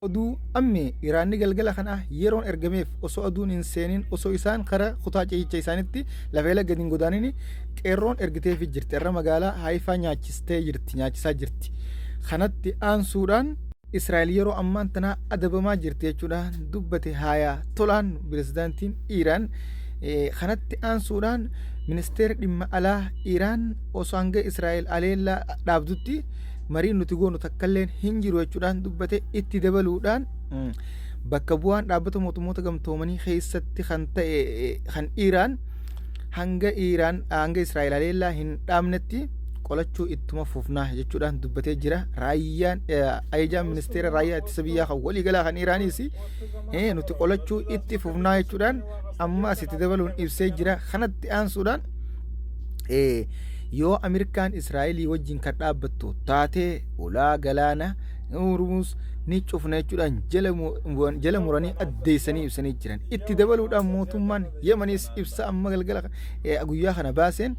Oduu ammee Iraanni galgala kana yeroon ergameef osoo aduun hin seenin, osoo isaan kara kutaa ciicha isaanitti lafeela gadi hin godaanin qeerroon ergiteefii jirti. Irra magaalaa Haayifaa nyaachistee jirti, nyaachisaa jirti. Kanatti aansuudhaan Israa'el yeroo ammaan tanaa adabamaa jirti jechuudhaan dubbate haayaa tolaan pirezidaantiin Iraan. Kanatti aansuudhaan ministeerri dhimma alaa Iraan osoo hanga Israa'el aleellaa dhaabdutti mariin nuti goonu takkalleen hin jiru jechuudhaan dubbate. Itti dabaluudhaan bakka bu'aan Dhaabbata Mootummoota Gamtoomanii keessatti kan ta'e kan Iraan hanga Iraan hanga Israa'el haleellaa hin dhaabnetti qolachuu ittuma fufnaa jechuudhaan dubbatee jira. Raayyaan ajajaan ministeera raayyaa ittisa biyyaa kan waliigalaa kan Iraanis nuti qolachuu itti fufnaa jechuudhaan amma asitti dabaluun ibsee jira. Kanatti aansuudhaan yoo Ameerikaan Israa'elii wajjin kan dhaabbattu taatee ulaa galaana Hormuuz ni cufna jechuudhaan jala muranii addeessanii ibsanii jiran. Itti dabaluudhaan mootummaan Yemeniis ibsa amma galgala guyyaa kana baaseen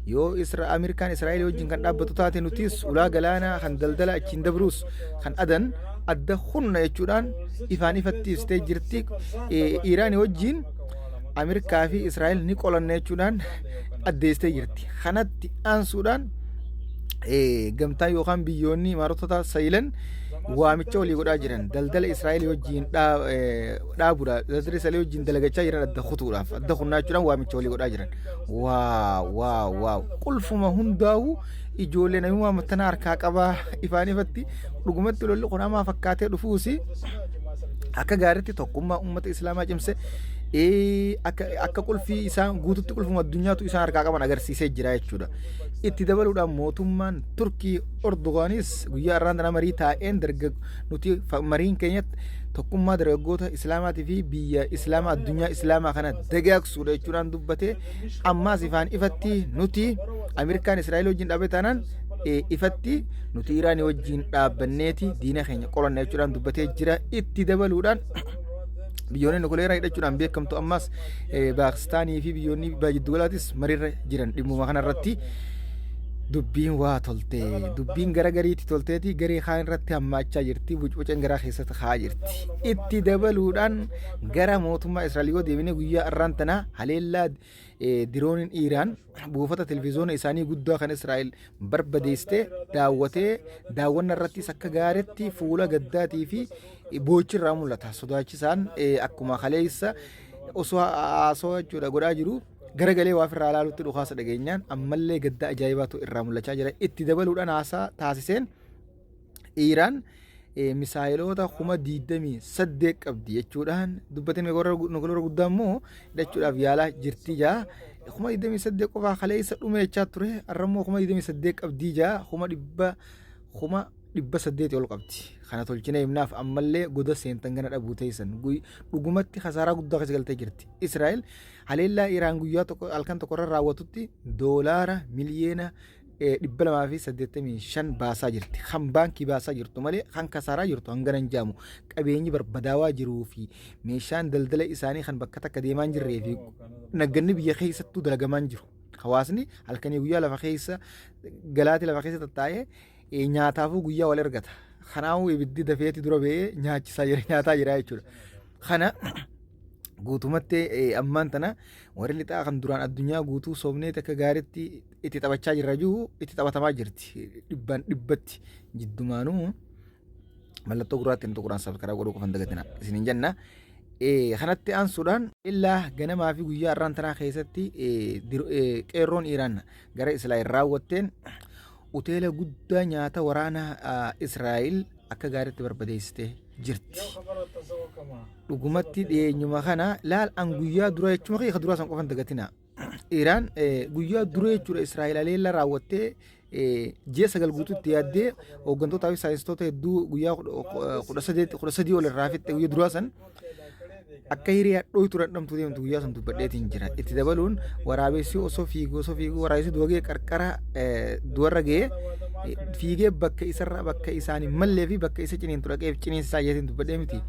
yoo Ameerikaan Israa'elii wajjin kan dhaabbattu taate nutis ulaa galaanaa kan daldala achiin dabruus kan Adan adda hunna jechuudhaan ifaan ifatti ibsitee jirti. Iiraanii wajjin Ameerikaa fi Israa'el ni qolanna jechuudhaan addeessitee jirti. Kanatti aansuudhaan gamtaa yookaan biyyoonni imaarotota sayilan waamicha walii godhaa jiran daldala Israa'el wajjin dhaabuudha, daldala Israa'el wajjin dalagachaa jiran adda kutuudhaaf, adda kunnaa jechuudhaan waamicha walii godhaa jiran. Waaw, waaw, waaw! Qulfuma hundaa'u ijoollee namummaa mattana harkaa qabaa. Ifaan ifatti dhugumatti lolli kun hamaa fakkaatee dhufuusi akka gaariitti tokkummaa uummata islaamaa cimse, akka qulfii isaan guututti qulfuma addunyaatu isaan harkaa qaban agarsiisee jira jechuudha. Itti dabaluudhaan mootummaan Turkii Ordogaanis guyyaa irraan tana marii taa'een nuti mariin keenyatti tokkummaa dargaggoota islaamaatii fi biyya islaamaa addunyaa islaamaa kana dagaagsuudha jechuudhaan dubbate. Ammaas ifaan ifatti nuti Ameerikaan Israa'el wajjin dhaabee taanaan ifatti nuti Iraanii wajjin dhaabbanneeti diina keenya qolanna jechuudhaan dubbatee jira. Itti dabaluudhaan biyyoonni nukuleeraa hidhachuudhaan beekamtu ammas Paakistaanii fi biyyoonni jiddugalaatis mariirra jiran dhimmuma kanarratti. Dubbiin waa tolte, dubbiin gara gariitti tolteeti garee kaan irratti hammaachaa jirti, bucbuceen garaa keessatti kaa'aa jirti. Itti dabaluudhaan gara mootummaa Israa'el yoo deebine, guyyaa har'aan tana haleellaa dirooniin Iiraan buufata televizyoona isaanii guddaa kan Israa'el barbadeessite daawwatee, daawwanna irrattis akka gaariitti fuula gaddaatii fi boochi irraa mul'ata. Sodaachisaan akkuma kaleessa osoo haasawaa jechuudha godhaa jiru garagalee waa ofirraa ilaalutti dhukaasa dhageenyaan ammallee gadda ajaa'ibaatu irraa mul'achaa jira. Itti dabaluudhaan haasaa taasiseen Iiraan misaayiloota 28,000 qabdi jechuudhaan dubbatee, nukuleera guddaa immoo hidhachuudhaaf yaalaa jirti jaa. 28,000 qofaa kaleessa dhume jechaa ture, har'a immoo 28,000 qabdii jaa, 800,000 ol qabdi. Kana tolchine himnaaf ammallee goda seentan gana dhabuu teessan. Dhugumatti kasaaraa guddaa keessa galtee jirti. Israa'el haleellaa Iraan guyyaa tokko halkan tokko irra raawwatutti doolaara miliyoona 285 baasaa jirti. Kan baankii baasaa jirtu malee kan kasaaraa jirtu hangana hin jaamu. Qabeenyi barbadaawaa jiruu fi meeshaan daldala isaanii kan bakka takka deemaa hin jirree fi nagganni biyya keessattuu dalagamaa hin jiru. Hawaasni halkanii guyyaa lafa keessa galaati lafa keessa tattaa'ee nyaataafuu guyyaa wal ergata. Kanaafuu ibiddi dafeeti dura ba'ee nyaachisaa jira, nyaataa jira jechuudha. Kana guutumatti ammaan tana warri lixaa kan duraan addunyaa guutuu soomneeti akka gaariitti itti taphachaa jirra jiru itti taphatamaa jirti dhibbaan dhibbatti. Jiddumaanuu mallattoo gurraatti inni tuquraan sabskaraayib godhuu qofan dagatina isiniin jenna. Kanatti aansuudhaan illaa ganamaa fi guyyaa har'aan tanaa keessatti qeerroon Iraan gara Israa'el raawwatteen hoteela guddaa nyaata waraanaa Israa'el akka gaariitti barbadeessitee jirti. Dhugumatti dhiyeenyuma kana laal an guyyaa dura jechuma kiyya duraa san qofan dagatina. Iraan guyyaa dura jechuudha Israa'el haleellaa raawwattee ji'a 9 guutuutti yaaddee hooggantootaa fi saayinsistoota hedduu guyyaa 13 ol irraa fixxe. Guyyaa duraa san akka hiriyaa dhoytu dhandhamtuu deemtu guyyaa san dubbadheetiin jira. Itti dabaluun waraabessi osoo fiigu waraabessi du'a ga'e qarqara du'arra ga'ee fiigee bakka isarra bakka isaan hin mallee fi bakka isa ciniintu dhaqeef ciniinsisaa jeetiin dubbadhee miti.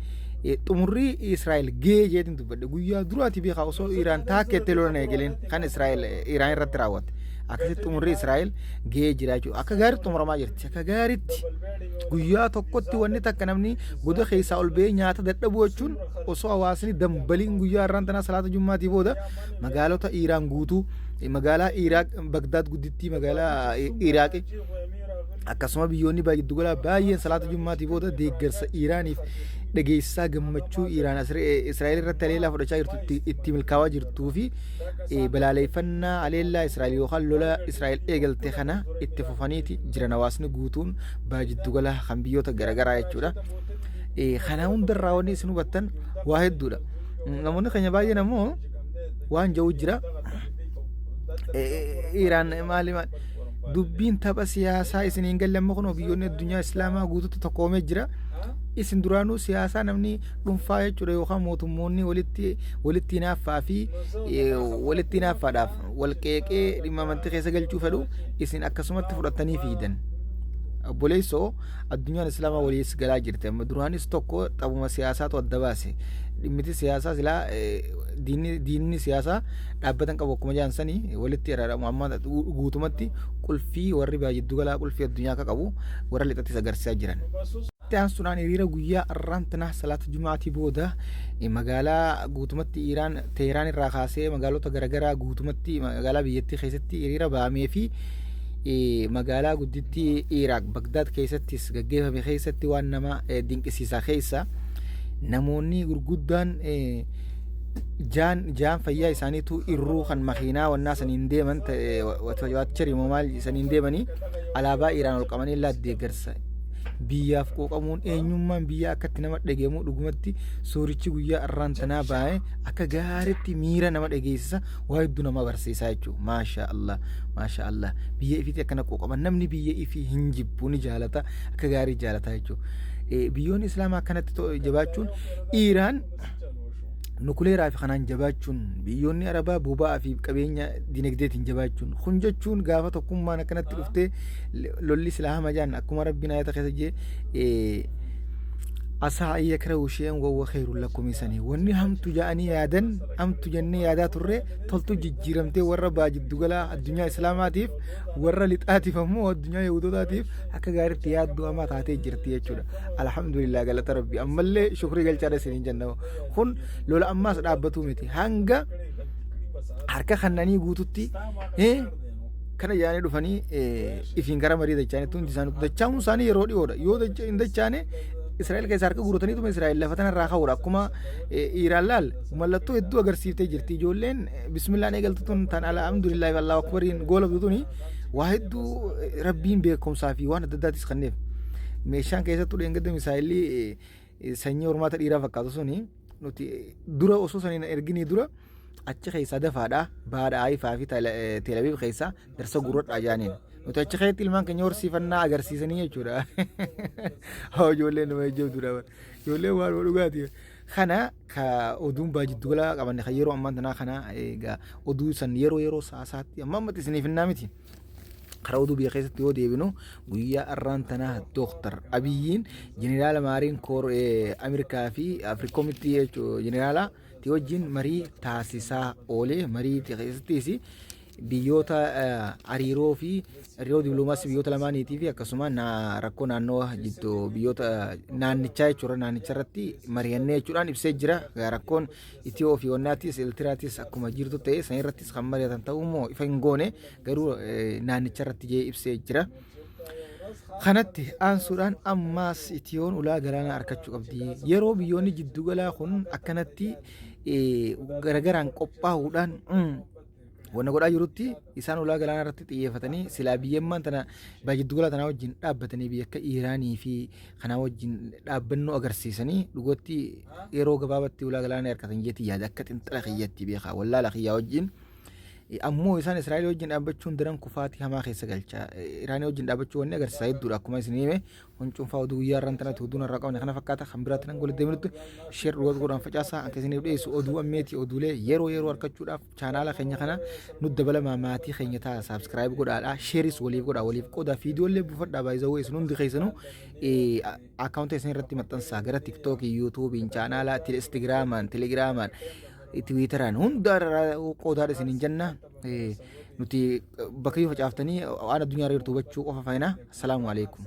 Xumurrii Israa'el ga'ee jeetiin dubbadhe guyyaa duraati beekaa osoo Iraan taakkeettee lolan eegaleen kan Israa'el Iraan irratti raawwatte. Akkasitti xumurri Israa'el gahee jira jechuudha. Akka gaariitti xumuramaa jirti. Akka gaariitti guyyaa tokkotti wanni takka namni goda keessaa ol ba'ee nyaata dadhabuu jechuun osoo hawaasni dambaliin guyyaa har'aan tanaa salaata jummaatii booda magaalota Iiraan guutuu, magaalaa Iraaq Bagdaad guddittii, magaalaa Iraaqi, akkasuma biyyoonni giddugalaa baay'een salaata jummaatii booda deeggarsa Iiraaniif dhageessisaa gammachuu Iiraan Israa'el irratti haleellaa fudhachaa jirtu itti milkaa'aa jirtuu fi balaaleeffannaa haleellaa Israa'el yookaan lola Israa'el eegalte kana itti fufaniiti jiran hawaasni guutuun baa giddugalaa kan biyyoota garaagaraa jechuudha. Kana hundarraa wanni isin hubattan waa hedduudha. Namoonni keenya baay'een ammoo waan jedhu jira. Iiraan maali maali dubbiin tapha siyaasaa isin hin galle. Amma kun biyyoonni addunyaa islaamaa guutuutti tokkoomee jira. Isin duraanuu siyaasaa namni dhuunfaa jechuudha yookaan mootummoonni walitti hinaaffaa fi walitti hinaaffaadhaaf wal qeeqee dhimma amantii keessa galchuu fedhu isin akkasumatti fudhatanii fiidan. Obboleessoo, addunyaan islaamaa waliis galaa jirti. Amma duraanis tokko taphuma siyaasaatu adda baase. Dhimmiti siyaasaa silaa diinni siyaasaa dhaabbatan qabu akkuma jaansanii walitti araaramu. Amma guutumatti qulfii warri jiddu galaa qulfii addunyaa akka qabu warra lixattis agarsiisaa jiran. Itti aansuudhaan hiriira guyyaa har'aan tanaa salaata jumaatii booda magaalaa guutumatti Iiraan Teheraan irraa kaasee magaalota garaagaraa guutumatti magaalaa biyyattii keessatti hiriira bahamee fi magaalaa guddittii Iraaq Bagdaad keessattis gaggeeffame keessatti waan nama dinqisiisaa keessa namoonni gurguddaan jaan jaan fayyaa isaaniitu irruu kan makiinaa wannaa saniin deeman waachari maal saniin deemanii alaabaa Iraan ol qabanii deeggarsa biyyaaf quuqamuun eenyummaan biyyaa akkatti nama dhageemu dhugumatti suurichi guyyaa arraan tanaa baa'ee akka gaariitti miira nama dhageessisa, waa hedduu nama barsiisaa jechuudha. Maasha Allah, maasha Allah, biyya ifiitti akkana quuqaman. Namni biyya ifii hin jibbu, ni jaalata, akka gaarii jaalata jechuudha. Biyyoonni islaamaa akkanatti jabaachuun, Iiraan nukuleeraa fi kanaan jabaachuun, biyyoonni arabaa boba'aa fi qabeenya dinagdeetiin jabaachuun kun jechuun gaafa tokkummaan akkanatti dhuftee lolli silaa hama jaan akkuma rabbiin ayata keessa jee asaa an yakrahu shay'an wa huwa khayrun lakum isanii wanni hamtu ja'anii yaadan hamtu jennee yaadaa turre toltu jijjiiramtee warra baa jiddugalaa addunyaa islaamaatiif, warra lixaatiif ammoo addunyaa yahudotaatiif akka gaariitti yaaddoo hamaa taatee jirti jechuudha. Alhamdulillah, galata rabbi, ammallee shukrii galchaadha isiniin jenna. Kun lola ammaas dhaabbatuu miti, hanga harka kannanii guututti kana yaanii dhufanii ifiin gara marii dachaanitti hundi isaanii dachaa'uun isaanii yeroo dhiyoodha. Yoo hin dachaane Israa'el keessa harka guurataniituma Israa'el lafa tanarraa ka'uudha. Akkuma Iiraan laal mallattoo hedduu agarsiiftee jirti. Ijoolleen bismillaan eegaltu tun tan alhamdulillahi allahu akbariin goolabdu tuni waa hedduu rabbiin beekumsaa fi waan adda addaatis kenneef. Meeshaan keessattuu dheengadda misaayilii sanyii hormaata dhiiraa fakkaatu suni nuti dura osoo saniin erginii dura achi keessaa dafaadha baadha Haifaa fi Teelaviiv keessaa darsa gurradhaa jaaniin nuti achi keessatti ilmaan keenya horsiifannaa agarsiisanii jechuudha. Haa, ijoolleen nama jajjabduudha bara. Ijoolleen waan dhugaati. Kana ka oduun baa jiddu galaa qabanne kan yeroo ammaan tanaa kana egaa oduu san yeroo yeroo saasaatti amma ammatti isiniif hinnaa miti. Karaa oduu biyya keessatti yoo deebinu, guyyaa har'aan tanaa Dooktar Abiyyiin jeneraala Marine Corps Ameerikaa fi Afrikoomitti jechuudha jeneraala ti wajjin marii taasisaa oolee. Marii keessattis biyyoota hariiroo fi hariiroo dippiloomaasii biyyoota lamaaniitii fi akkasuma rakkoo naannoo jidduu biyyoota naannichaa jechuudha naannicha irratti mari'annee jechuudhaan ibsee jira. Rakkoon Itiyoo fi Wannaatis Eeltiraatis akkuma jirtu ta'e san irrattis kan mari'atan ta'uu immoo ifa hin goone, garuu naannicha irratti jee ibsee jira. Kanatti aansuudhaan ammaas Itiyoon ulaa galaanaa argachuu qabdi. Yeroo biyyoonni jiddugalaa kun akkanatti garagaraan qophaa'uudhaan wanna godhaa jirutti isaan ulaa galaanaa irratti xiyyeeffatanii silaa biyyammaan tana jiddugalaa tanaa wajjin dhaabbatanii biyya akka Iiraanii fi kanaa wajjin dhaabbannoo agarsiisanii dhugatti yeroo gabaabatti ulaa galaanaa argatan jeetii yaada akka xinxala kiyyatti beekaa wallaala kiyyaa wajjin. Ammoo isaan Israa'el wajjin dhaabbachuun daran kufaatii hamaa keessa galcha. Iraanii wajjin dhaabbachuu wanni agarsiisa hedduudha akkuma isin hime. Huncuunfaa oduu guyyaa irraan tanatti oduun irraa qabne kana fakkaata. Kan biraatti nan gola deemnutti share dhugaa godhaan facaasaa. Akka isiniif dhiyeessu oduu ammeeti oduulee yeroo yeroo argachuudhaaf chaanaala keenya kana nu dabalamaa, maatii keenya ta'a, subscribe godhaadha, share is waliif godhaa, waliif qoodaa, viidiyoolee buufadhaa. Baay'isawoo isin hundi keessanuu akkaawuntii isin irratti maxxansaa gara Tiktookii, Yuutuubiin, chaanaala Instagraamaan, Telegiraamaan, Tiwiitaraan hunda qoodaadha isiniin jenna. Nuti bakka yoo facaaftanii waan addunyaa irra jirtu hubachuu qofa feena. Assalaamu alaikum.